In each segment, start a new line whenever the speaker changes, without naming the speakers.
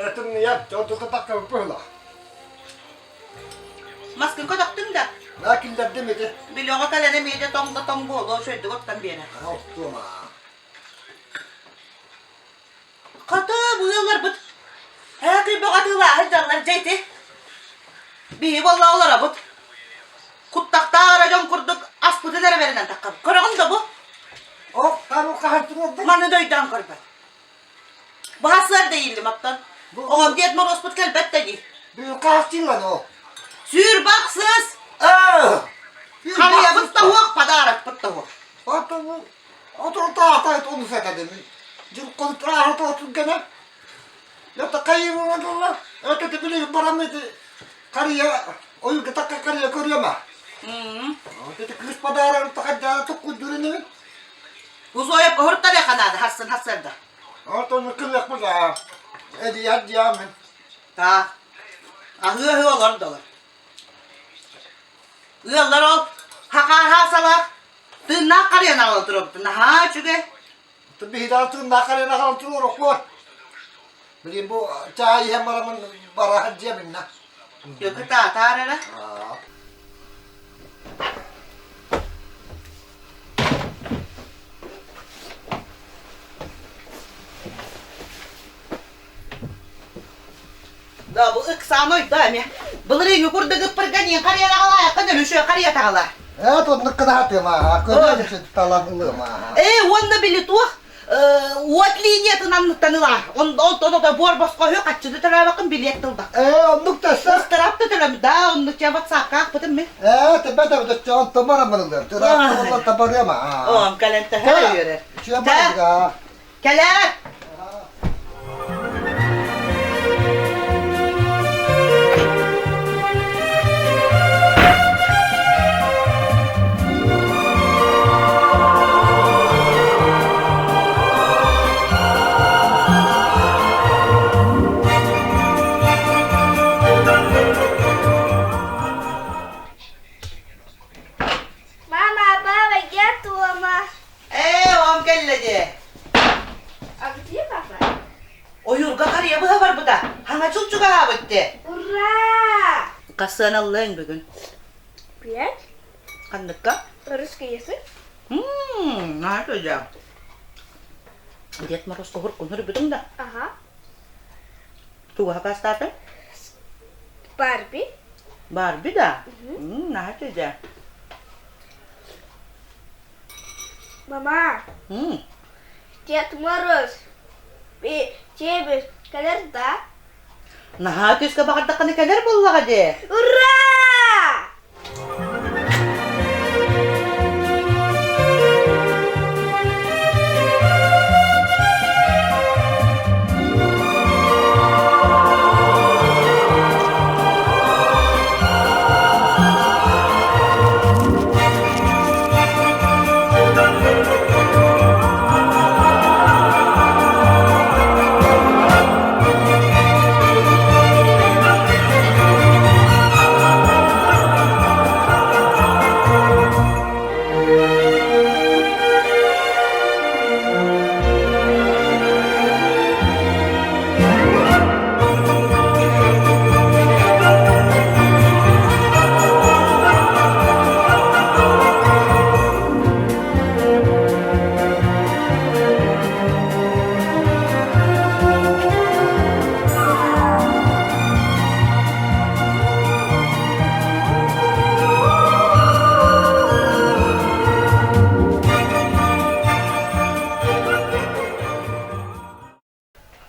Этимният, дьонтута таххабыт быһыла.
Маскын көтөхтүҥ да?
На киллэрдим ити.
Билиоҕа кэлэн эмиэ да тоҥ да тоҥ буолуо, үчүгэйдик оттон биэрэ.
Оттуома.
Хата, бу ыалларбыт ээ кыйбаҕа атыылааһын дьаллар дьэ ити. Биһи буолла олоробут. Куттахтаах эрэ дьон курдук аспытын эрэ бэринэн таххабыт. Көрөҕүн да бу?
Ох, тану хаһан туруордуҥ?
Маны да өйдөөн көрбөт. Баһа сыар дейиллим оттон. Оҕом Дед Моруоспут кэлбэт да дии.
Бүгүн хаастыылан ол.
Сүүр бахсыс! Харыйабыт да уох, подарокпыт да уох.
Оту оту таата онус этедим. Дьыл контрааһы тоотургана. Ята кайырылла, это били барам эти харыйа ойуга такка харыйа көрүөмэ. Ити кыыс подарок тахадда туккудурунун.
Узоя поһуртар ханаада хассын хассарда.
Отон кылыахпыт аа. Эдият диамын.
Таах. Аһыы-аһыы олордолор. Ыаллар ол хахааһаа салаах тыыннаах харыйан аҕалан турабыт. Наһаа үчүгэй.
Биһиги тыыннаах харыйан аҕалан туруорукпут. Билин бу чаай иһэн барамын бараһар дьиэминнэ.
Көкү таатаар эрэ. Да, бу ыксаан ойдо эмиэ. Былырыыҥҥы курдук ыппырга диэн харыйа аҕалаайахха нөрүшүө харыйа таҕалаа.
Ээ, оннук кынаатыма, көрүөн талан ылыма.
Ээ, уонна били туох уот линиятын анныттан ылаа. Онтон ото буор босхо үһү хаччыны төлөөбөккүн билиэт тылбак.
Ээ, оннук тасса.
Ыстараап да төлөм, да, оннук чэ ватсапка аахпытым мин.
Ээ, тэбэ тэбэ онтон бараммын ылыам. Тыраахта табарыам аа.
Оон кэлэн төһө үөрэр.
Үчүгэй барыга.
Кэлээр!
Мама, папа, я дома.
Ээ, оҕом кэллэ дии.
А где папа?
Ойуурга харыйа быһа барбыта. Хаҥа чулчугаһаабыт дии.
Ура!
Хас сыаналлыаҥ бүгүн?
Пять.
Ханныкка?
Русский язык.
Ммм, наһаа үчүгэй. Дед Мороз куһур бүтүҥ да?
Ага.
Тугу хакастаатыҥ?
Барби.
Барби да? Ммм, наһаа үчүгэй.
Мама,
М,
Дед Мороз тебе кэлэр да?
Наһаа күүскэ баҕардаххына кэлэр буоллаҕа дии.
Ура!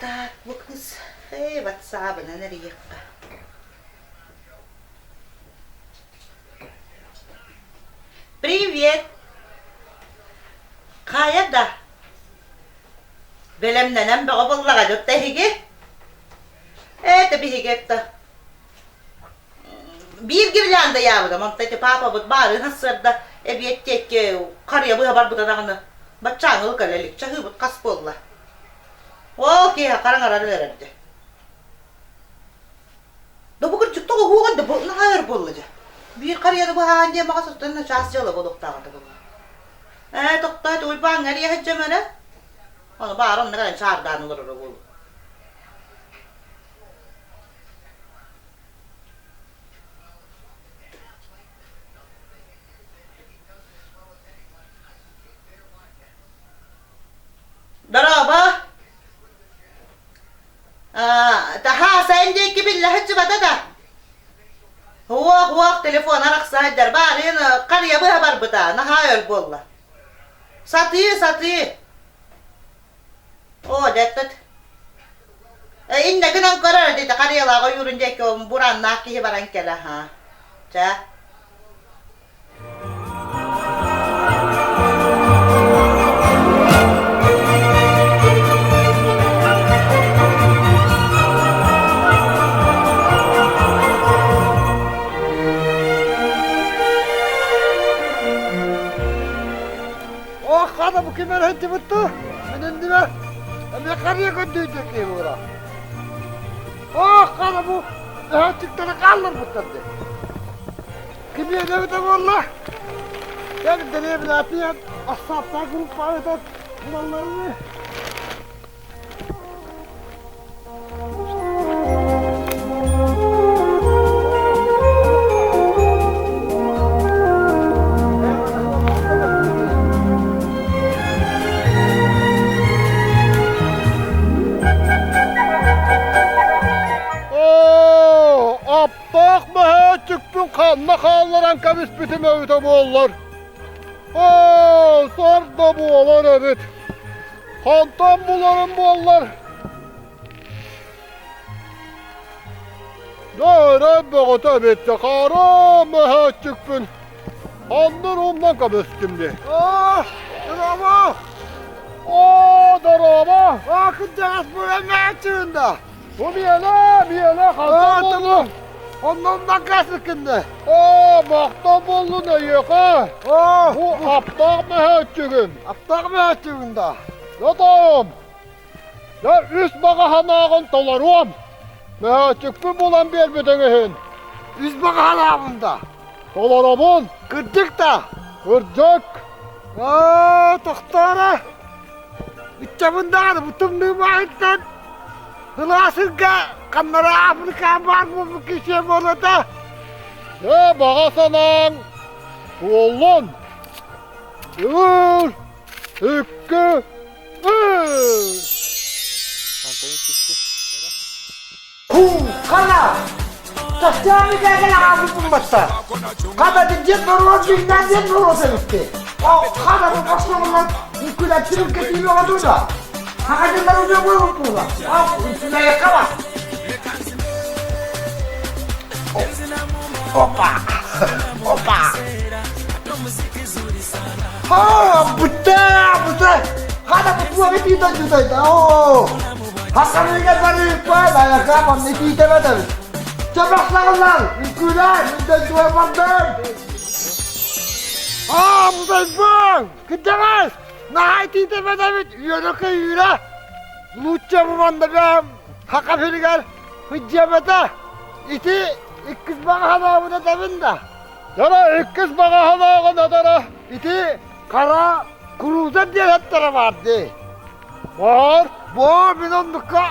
Так, бу кыыс эй, ватсабынан эрийиэххэ. Привет! Хайа да? Бэлэмнэнэн бөҕө буоллаҕа дьотто эһиги? Это биһиги это биир гирлянда яабытым, онто ити паапабыт баарыын сарсыарда эбиэттиэкки харыйа быһа барбыта даҕаны баччааҥы ыл кэлэ илик чаһыыбыт хас буолла Ол киэһэ хараҥаран эрэрдэ. Да бу кырдьык тоҕо уһуоҕун да бу наһаа өр буолла дьэ. Биир харыйаны быһаан диэн баҕас оттон начаас дьыала буолуохтаах этэ буолла. Ээ, тохтоо, Уйбааҥҥа эрийэ сылдьам эрэ. Ону баара онно кэлэн чаардаан олороро буолуо. Бааса эн диэки биллэ сылдьыбата да? Уох-уох, телефон арахса сылдьар, баарыын харыйа быһа барбыта, наһаа өр буолла. Сатыы, сатыы. Оо, дьэттет. Иннэ гынан көрөр дии, харыйалаах ойуурун диэки бураннаах киһи баран кэлэ, ха. Чэ.
О, хана бу ким эрэ Мин иннибэр эмиэ харыйа көрдүүтэ киһи буолар. О, хана бу өһөччүктэрэ хаалларбыттар дии. Кимиэнэ эбитэ буолла? Кэл дэриэбинээтийэн ассааттаах группаҕа ыытан булалларыны.
Оо, аптаах мөһөөччүкпүн ханна хаалларан кэбиспитим эбитэ буоллар. Оо, сор да буолар эбит. Хантан буларым буоллар. Дьэ, бөҕөтө эбит, хаара мөһөөччүкпүн. Ханна умнан кэбистим дии.
Оо, дорообо!
Оо, дорообо!
Оо, кырдьаҕас бу эмээччигин да?
Бу миэнэ, миэнэ, хантан буллун?
Онно умнан кээсиккин да?
Оо, махтал буоллун эйиэхэ!
Оо,
Бу аптаах мөһөөччүгүн!
Аптаах мөһөөччүгүн да?
Дотоом! Дьэ, үс баҕа санааҕын толоруом! Мөһөөччүкпүн булан биэрбитиҥ иһин!
Үс баҕа санаабын да?
Толоробун!
Кырдьык да?
Кырдьык!
Оо, тохтооро! Ыччабын даҕаны бу тымныы баайыттан Ылаасырга ханнара Африкаан баар буолбут киһи буолата.
Дьэ, баҕа санааҥ туоллун! Үс, икки, үс!
Хана! Тахтааны кэкэлэ хаалбыппын батта. Хата дьиэт боруот биҥнээн диэн боруот эбитти. Хата бу босхоҥунан үккүлэттирин кэтиилэҕэ дуу да. Хаха дьыллар удьуо буолбут буола. Үккүлэйэккэ бар. Опа! Опа! Ха, бүтэ, бүтэ. Хата бу туох итиитэ дьутайда. Оо! Хахханыыга барыыппа, дайака манна итиитэ бэтэбит. Чабахлааллар, үҥкүүлээн, үндэнтуэ бардым. Аа, бутайбаҥ! Кырдьаҕас! Наһаа итиитэ бэтэбит, үөрэ-көйүүрэ. Нуучча бу манна бэйэм хака сиригэр сылдьыам этэ. Ити иккис баҕа санаабын этэбин да.
Дара иккис баҕа санааҕын атара.
Ити хара курууза диэн эттэрэ баар дии.
Баар.
Боо мин оннукка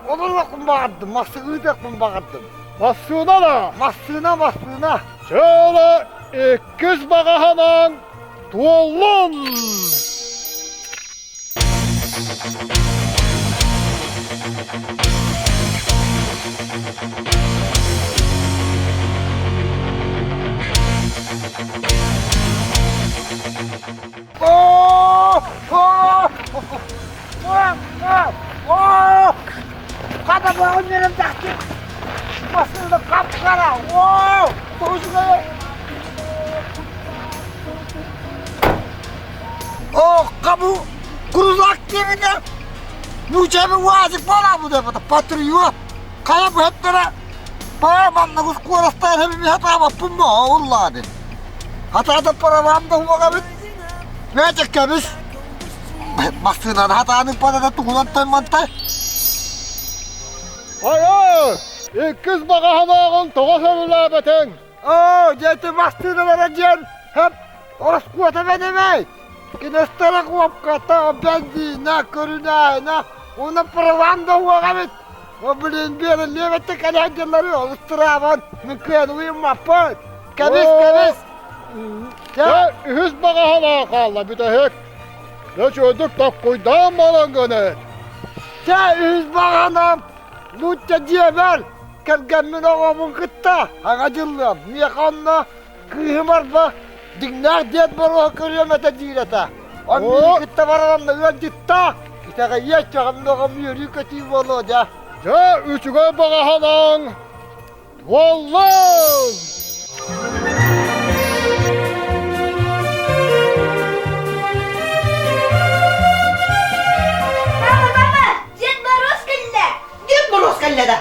олоруохпун баҕардым, массыына ыытыахпын баҕардым.
Массыына да?
Массыына, массыына.
Чыала иккис баҕа санааҥ туоллун!
Хата бөҕүн үөрэн тахчы массыына хап-хара оо тоҕус Оо, кабу крузак диэбитэ нууччабы уазик буолаабыт эбэтэ патриот хайа быһаттара паа манныгыс куорастаан хэбими хатаабаппын боо уллаады хатаата парабаам да хуаҕабыт мээчэккэбис массыынаны хатааны падата тугунан тоймантай
Айа, иккис баҕа санааҕын тоҕо сөбүлээбэтиҥ?
Оо, дьэ массыыналара диэн хэп ороскуота бэнэмэй. Кинестара куопката, бензина, көрүнээһинэ, уонна правам да уоҕа эбит. О, блин, биэриллиэбэттэ кэлэн дьыллары олус тураабан, мин кыан уйуммаппын. Кэбис, кэбис.
Дьэ, үһүс баҕа санаа хаалла бүтэһик. Дьэ, чүөдүк таккуйдаан баран гынет.
Дьэ, үһүс баҕа санаам.
Нуучча дьиэбэр кэргэммин оҕобун кытта аҥа дьыллыам. Миэхэ онно кыыһым арба дьиҥнээх Дед Моруоһу көрүөм этэ диир этэ. Онно кытта баран онно ыалдьыттаах итэҕэйиэ чөҕөм оҕом үөрүү-көтүү буолуо дьэ. Дьэ үчүгэй баҕаһанаҥ туоллун!
Папа, папа, Дед Мороз кэллэ!
Дед Мороз кэллэ да?